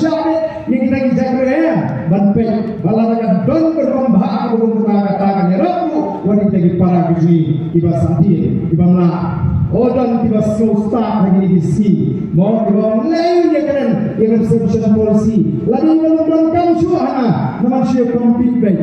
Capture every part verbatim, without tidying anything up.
shah beit ïa kita ki jaitbynriew, ban peit ba lada ka don ka rukom bha kaba kumta, kata kan ïarap ruh wat ïa kita ki para ki jong ngi kiba sangtien, kiba mlak. O, don kiba sngewstad ha kine ki sngi, mo, kiba ong lei ïa kren ïa ka reservation policy. Lada ïa ka long donkam shuh hana, namar shu compete beit.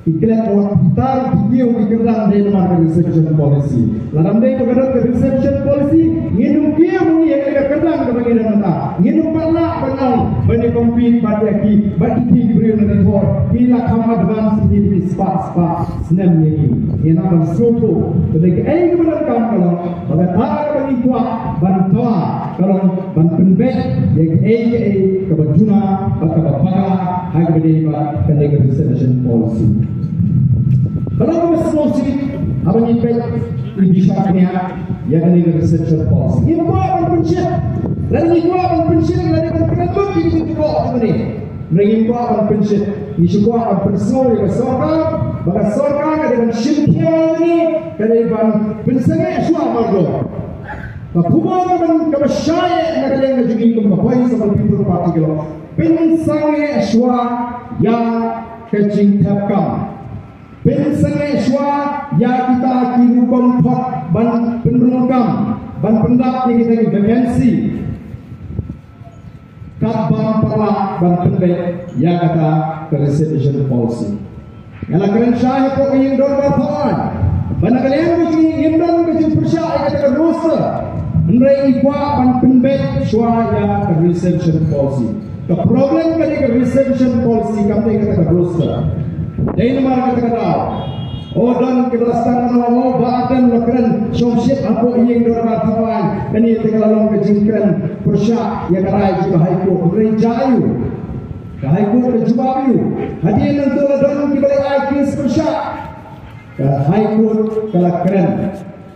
Ki klet, wat pyntar ki kiew ki kyrdan dei namar ka reservation policy. Lada ym dei ba ka don ka reservation policy, ngin ym kiew ïa ka kyrdan kaba ngi don mynta. Ngin ym pat lah ban ong ban ïa compete bad ïa ki, bad ki, ki briew na ki por ki la kham advance ki, ki spah spah snem ïa ngi. Ngin nang ban sngewthuh ba dei kaei kaba donkam ka long ba kata kaba ngi kwah ban thaw ka long ban pynbeit ïa kaei kaei kaba duna bad kaba bakla ha kaba dei bad kane ka reservation policy. Ka long kaba sngewsih haba ngi peit ïa ki bishar kñia ïa kane ka reservation policy. Ngim kwah ban pynshit, lada ngi kwah ban pynshit, lada ngi kwah ban pynlut ïa ki jingkyrkhu kaba dei. Ngi ngim kwah ban pynshit, ngi shu kwah ban pynsngew ïa ka sorkar ba ka sorkar ka dei ban shim khia ïa kane, ka dei ban pynsangeh shuwa mardor. Ka khubor kaba, kaba shai na ka liang ka jong ngi kum ka Voice of the People Party ka long pynsangeh shuwa ïa ka jingthep kam. Pynsangeh shuwa ïa kita ki rukom khot ban pynrung kam, ban pyndap ïa kita ki vacancy. Katba ym pat lah ban pynbeit ïa kata ka reservation policy. Nga la kren shai hapoh ka ïing dorbar thaw aiñ ba na ka liang ka jong ngi ngim don ka jingpyrshah ïa kata ka roster. Hynrei ngi kwah ban pynbeit shuwa ïa ka reservation policy. Ka problem ka dei ka reservation policy, kam dei kata ka roster. Dei namar kata ka daw, o, don kiba la sdang ban ong, o, Bah Ardent u la kren shongshit hapoh ïing dorbar thaw aiñ, kane te ka la long ka jingkren pyrshah ïa ka rai jong ka High Court. Hynrei jia aiu? Ka High Court ka jubab aiu? Hadien nangta la don kiba la ai case pyrshah. Ka High Court ka la kren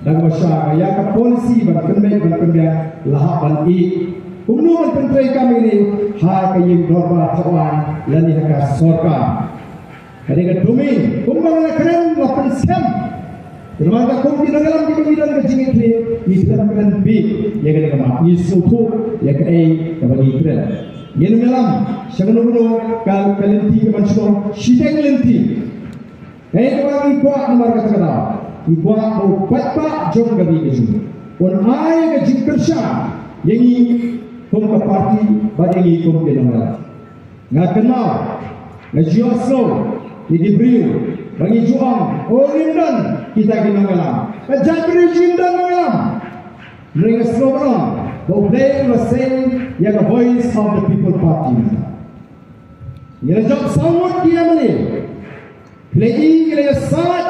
da kaba shai ba ïa ka policy ban pynbeit ban pynbiang la hap ban ïeh. Kumno ban pyntreikam ïa kane ha ka ïing dorbar thaw aiñ lane ha ka sorkar? Ka dei ka domain, kumba nga la kren, la pynskhem. Namar ka kum ki nongïalam kiba ngi don ka jingïakhun, ngi khlem kren beit ïa kane ka mat, ngi sngewthuh ïa kaei kaba ngi kren. Ngin ym ïalam sha kano kano ka, ka lynti kaban shu long shiteng lynti. Kaei kaba ngi kwah namar kata ka daw, ngi kwah ba u paidbah jong ka ri ka jong ngi un ai ka jingkyrshan ïa ngi kum ka party bad ïa ngi kum ki nongïalam. Nga kynmaw, nga ju ïohsngew ïa ki briew ba ngi ju ong, o, ngim don kita ki nongïalam. Ka jaitbynriew ngim don nongïalam. Hynrei nga sngewbha ba U Blei u la seng ïa ka Voice of the People Party. Ngi la jop saw ngut ki M L A. Phi la i ngi la ïasaid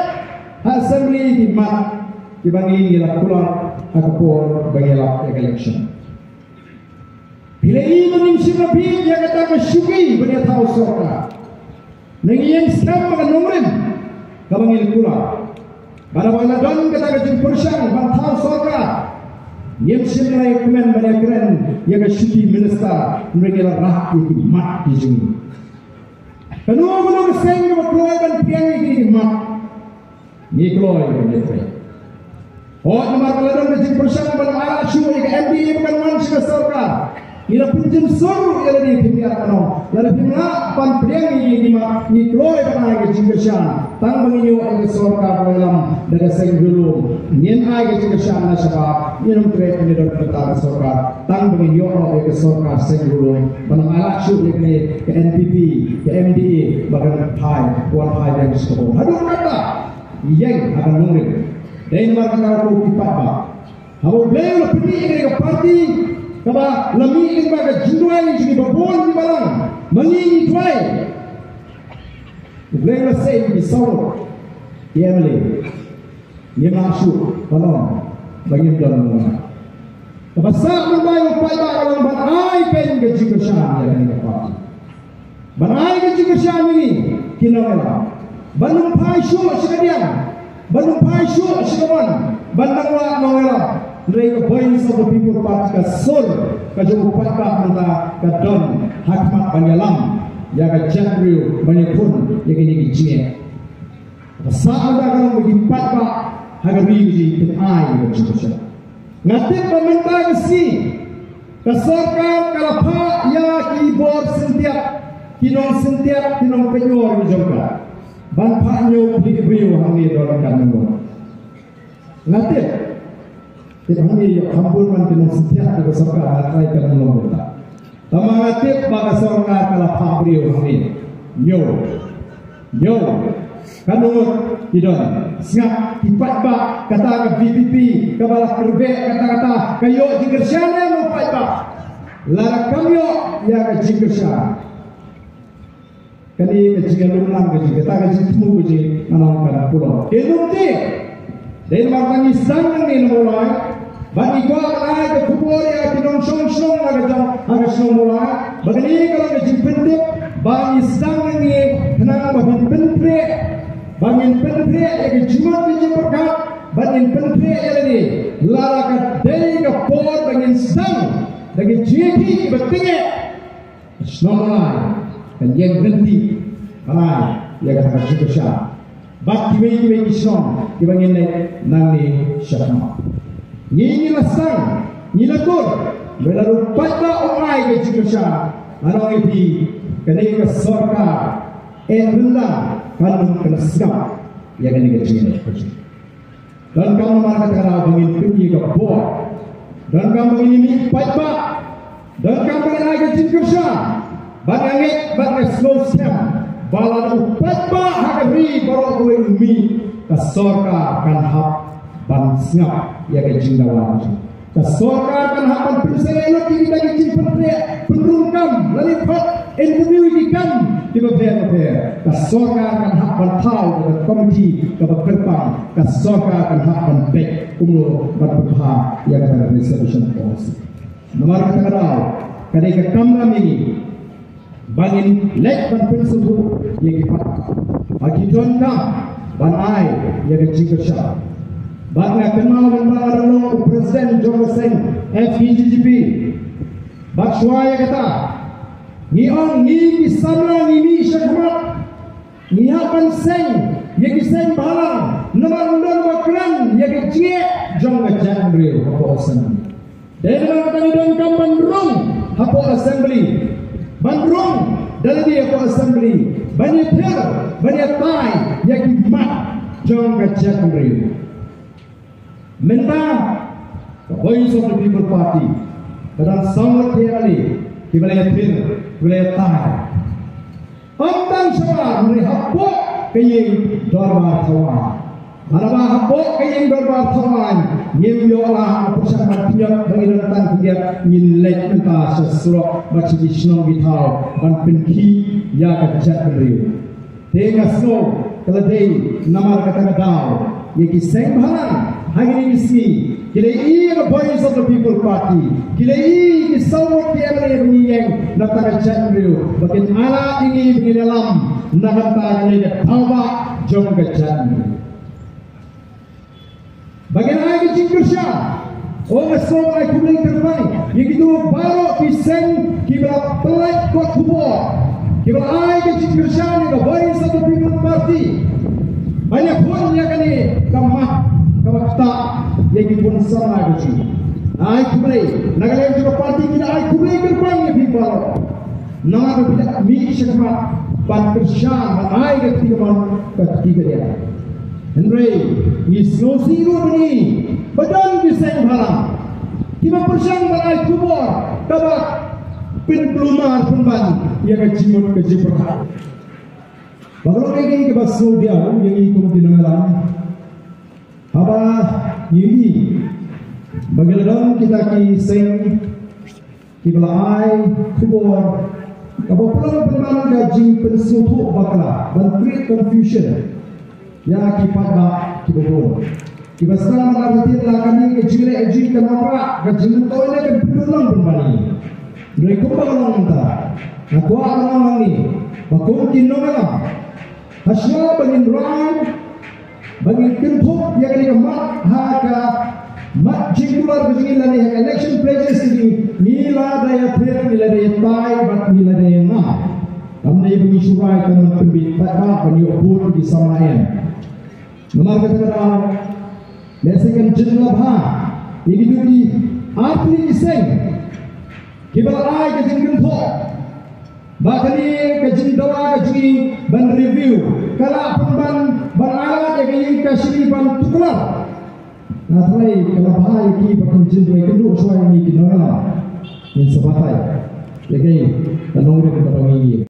ha assembly ki mat kiba ngi, ngi la kular ha ka por ba ngi la ïa ka election. Phi la i ba ngim shym la bieit ïa kata ka shuki ban ïa thaw sorkar. Ngi ïeng skhem ba ka nongrim kaba ngi la kular, ba haba la don kata ka jingpyrshang ban thaw sorkar, ngim shym la ïa kmen ban ïa kren ïa ka shuki minister, ngi la rah ïa ki mat ki jong ngi. Kano kano ka seng kaba kloi ban pdiang ïa ki mat, ngi kloi ban ïa pdiang. Hooid, namar ka la don ka jingpyrshang ban ai lad shuh ïa ka M D A ba kan wan sha ka sorkar, ngi la pynjemsur ruh ïa lade, phi ïa kano, lada phim lah ban pdiang ïa ki mat, ngi kloi ban ai ka jingkyrshan. Tang ba ngin ïoh ïa ka sorkar ba ïalam da ka seng riewlum, ngin ai ka jingkyrshan na shabar. Ngin ym treh ban ïadon bynta ka sorkar tang ba ngin ïoh noh ïa ka sorkar seng riewlum. Ban ai lad shuh ïa kane ka N P P, ka M D A ba kan phai, wan phai biang sha ka bor. Haduh katta ïeng ha ka nongrim. Dei namar kata ko ki paidbah, haba U Blei u la pyni ïa kane ka party kaba la mih lyngba ka jingduwai jong ki babun ki balang, ma ngi ngi duwai. U Blei u la sei ïa ki saw ngut ki M L A. Ngim lah shuh ban ong ba ngim don nongïalam. Kaba sah mynta ïa u paidbah ka long ban ai pyn ka jingkyrshan ïa kane ka party. Ban ai ka jingkyrshan ïa ngi ki nongïalam, ban ym phai shuh sha kadiang, ban ym phai shuh sha kamon, ban nang wad nongïalam. Hynrei ka Voice of the People Party, ka sur ka jong u paidbah mynta ka don ha khmat ban ïalam ïa ka jaitbynriew, ban ïakhun ïa kine ki jingeh. Ka sah mynta ka long ba ki paidbah ha ka ri ka jingpyn-ai ïa ka jingkyrshan. Nga tip ba mynta ka sngi ka sorkar ka la phah ïa ki bor ki nongsyntiat, ki nongpynïoh jong ka ban phah ñiew pli briew hangne don ka nongod. Nga tip, tip hangne ïoh kham bun man ki nongsyntiat, ka sorkar nga trai ka nonglong bynta. Tangba nga tip ba ka sorkar ka la phah briew hangne. Ñiew. Ñiew. Ka nongod ki don. Sngap ki paidbah, kata ka V P P kaba la kyrbeh katta katta, ka ïoh jingkyrshan ne em u paidbah? Lada kam ïoh ïa ka jingkyrshan, kane ka jingïalum lang ka jing, kata ka jingthmu ka jing, nga ong kan pulom. Te nongte, dei namar ba ngi sdang nangne na Mawlai, bad ngi kwah ban ai ka khubor ïa ki nongshong shnong ha ka jong, ha ka shnong Mawlai ba kane ka long ka jingpyntip ba ngi sdang nangne khnang ba ngin pynpre, ba ngin pynpre ïa ka jingmut ka jingpyrkhat, ba ngin pynpre ïa lade. Lada ka dei ka por ba ngin sdang da ka jingïakhih ba tyngeh, shnong Mawlai kan ïeng ryntih ban ai ïa kata ka jingkyrshan. Bad kiwei kiwei ki shnong kiba ngin leit nangne shakhmat. Ngi ngi la sdang, ngi la tur, ba lada u paidbah u ai ka jingkyrshan, nga ong ïa phi, kane ka sorkar eh ryndang kan ym kynsan ïa kane ka jingeh. Donkam namar kata ka daw ba ngin pyni ka bor. Donkam ba ngin ïa mih paidbah. Donkam ba ngin ai ka jingkyrshan. Ba nga ngeit, ba nga sngewskhem ba lada u paidbah ha ka ri baroh kawei u mih, ka sorkar kan hap ban sngap ïa ka jingdawa. Ka sorkar kan hap ban pynsangeh lut ïa kita ki jingpyntreh pynrung kam, lane pat interview ïa ki kam kiba pher bapher. Ka sorkar kan hap ban thaw ïa ka komiti kaba kyrpang. Ka sorkar kan hap ban peit kumno ban pynbha ïa kata ka reservation policy. Namar kata ka daw ka dei ka kamram ïa ngi ba ngin leit ban pynsngewthuh ïa ki paidbah ba ki donkam ban ai ïa ka jingkyrshan. Bad nga kynmaw mynba nga dang long u president jong ka seng F K J G P, bad shuwa ïa kata ngi ong ngi ki samla ngi mih shakhmat, ngi hap ban seng ïa ki seng bhalang namar ym don ba kren ïa ka jingeh jong ka jaitbynriew hapoh Assembly. Dei namar kata ngi donkam ban rung hapoh Assembly, ban rung da lade hapoh Assembly, ban ïathir, ban ïatai ïa ki mat jong ka jaitbynriew. Mynta ka Voice of the People Party ka dang saw ngut ki M L A kiba la ïathir, kiba la ïatai. Ym tang shabar, hynrei hapoh ka ïing dorbar thaw aiñ. Lada ba hapoh ka ïing dorbar thaw aiñ ngim ïoh la ka pyrshang ban pynïap, ba ngi don tang pynïap, ngin leit mynta sha surok bad sha ki shnong ki thaw ban pynkhih ïa ka jaitbynriew. Te nga sngew ka la dei namar kata ka daw ïa ki seng bhalang ha kine ki sngi ki la ïohi ïa ka Voice of the People Party, ki la ïohi ïa ki saw ngut ki M L A ba ngi ïeng na bynta ka jaitbynriew, ba kin ailad ïa ngi ba ngin ïalam na ka bynta kane ka thawbah jong ka jaitbynriew. Ba ngin ai ka jingkyrshan. Ong nga sngew ai khublei kyrpang ïa kito baroh ki seng kiba la pynlait kot khubor, kiba la ai ka jingkyrshan ïa ka Voice of the People Party ban ïakhun ïa kane ka mat kaba ktah ïa ki khun samla ka jong ngi. Ai khublei na ka liang jong ka party, ngi da ai khublei kyrpang ïa phi baroh. Namar ba phi la mih shakhmat ban kyrshan, ban ai ka kti kamon ka kti kadiang. Hynrei ngi sngewsih ruh ba ngi, ba don ki seng bhalang kiba pyrshang ban ai khubor kaba pynkulmar pynban ïa ka jingmut ka jingpyrkhat. Ba ka long ïa ngi kaba sngewdiaw ïa ngi kum ki nongïalam haba ngi ïohi ba ki la don kita ki seng kiba la ai khubor kaba pynlong pynban ka jingpynsngewthuh bakla ban create confusion ïa ki paidbah kiba bun. Kiba sdang ban artatien la kane ka jingleh jingkynmaw, ka jingmyntoi ne kan pynlong pynban ïa ngi. Hynrei kumba ka long mynta, nga kwah ban ong hangne ba kum ki nongïalam, hashwa ba ngin rwai, ba ngin kynthup ïa kane ka mat ha ka mat jingkular ka jong ngi lane ha ka election pledges ka jong ngi, ngi la da ïathir, ngi la da ïatai bad ngi la da ïangap. Kam dei ba ngi shu rwai tang ban pynbeit paidbah ban ïoh vote ki samla, em. Namar kata ka daw lehse kan jin la bha ïa kito ki artylli ki seng kiba la ai ka jingkynthoh Ba kane ka jingdawa ka jong ngi ban review ka la pynban ban ailad ïa ka ïing ka shi ban tuklar. Nga trai ka la bha ïa ki ba kan jin doi kan duh shwa ïa ngi ki nongïalam. Ngin sa batai ïa ka ïing ka nongrim ka ba ngi ïa.